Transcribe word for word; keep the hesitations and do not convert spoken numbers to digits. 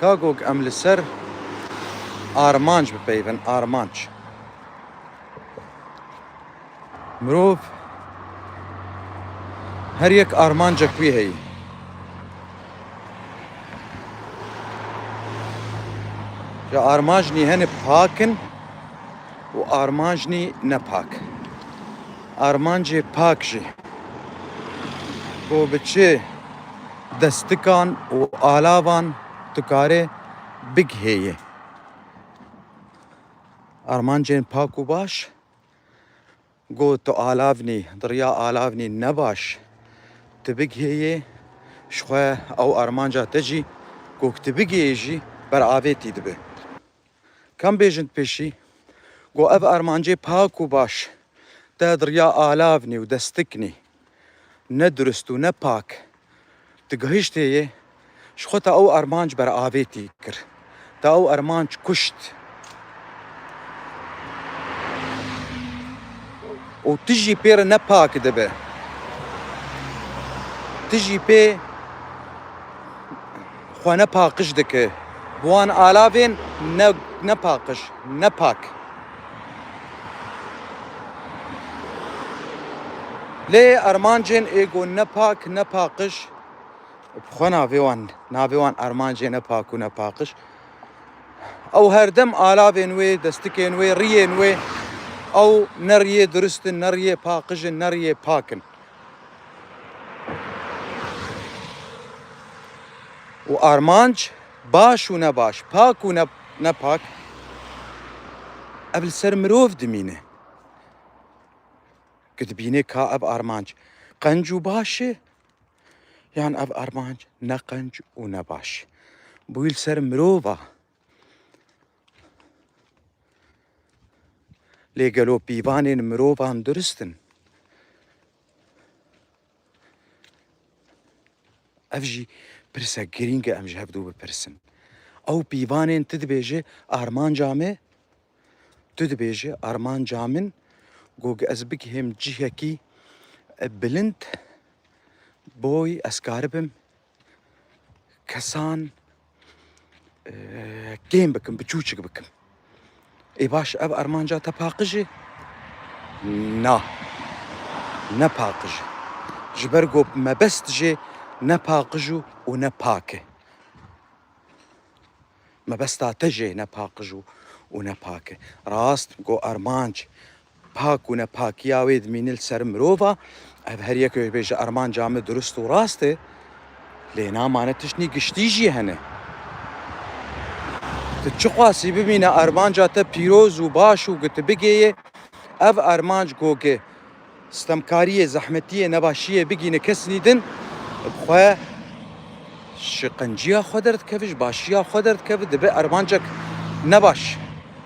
Ka gog em li ser armanc bipeyvin, armanc. Mirov her yek armancek wî heye. Ji armanc nî hene pak in û armanc nî nepak. Armancê pak jî ku bi çi destikan û alavan tu karê bigihêyê. Armancên pak û baş, ku tu alavnî, di riya alavnî ne baş, tu bigihêyê, ji xwe ew armanca te jî, ku tu bigihêyê jî, beravêtî dibe. Ka em bêjin pêşî, ku ev armancê pak û baş, te di riya alavnî û destiknî, ne durust û ne pak, tu gihiştê yê, ji xwe te ew armanc beravêtî kir. Te ew armanc kuşt. Û tu jî pê re nepak dibe. Tu jî pê xwe nepaqij dike. Bi wan alavên ne, nepaqij, nepak. Lê armancên ê ku nepak, nepaqij, bi xwe navê wan, navê wan armancê nepak û nepaqij. Ew herdem alavên wê, destikên wê, riyên wê, ew ne riyê durust in, ne riyê paqij in, ne riyê pak in. Û armanc baş û nebaş, pak û ne, nepak, ev li ser mirov dimîne. Ku dibîne ka ev armanc qenc û baş e, yan ev armanc ne qenc û ne baş. Bûyî li ser mirov a. Lê gelo pîvanên mirovan durist in? Ev jî pirsek girîng e, em ji hevdû bipirsin. Ew pîvanên tu dibêje armanca me, tu dibêje armanca min, ku ez bigihêm cihekî bilind, boy ez karibim kesan, e, kêm bikim, biçûçik bikim. Ê baş, ev armanca te paqij e? Na. Ne paqij e. Ji ber ku mebest jê ne paqij û, û ne pak e. Mebesta te jê ne paqij û, û ne pak e. Rast, ku armanc pak û nepakiya wê dimîne li ser mirov a. Ev her yek bêje armanca min durust û rast e. Lê namane tiştnî giştî jî hene. Tu çiqasî bimîne armanca te pîroz û baş û ku tu bigihêyê, ev armanc ku stemkariyê, zehmetiyê, nebaşiyê bigihîne kesnî din, bi xwe ji qenciya xwe derdikeve, ji başiya xwe derdikeve, dibe armancek nebaş.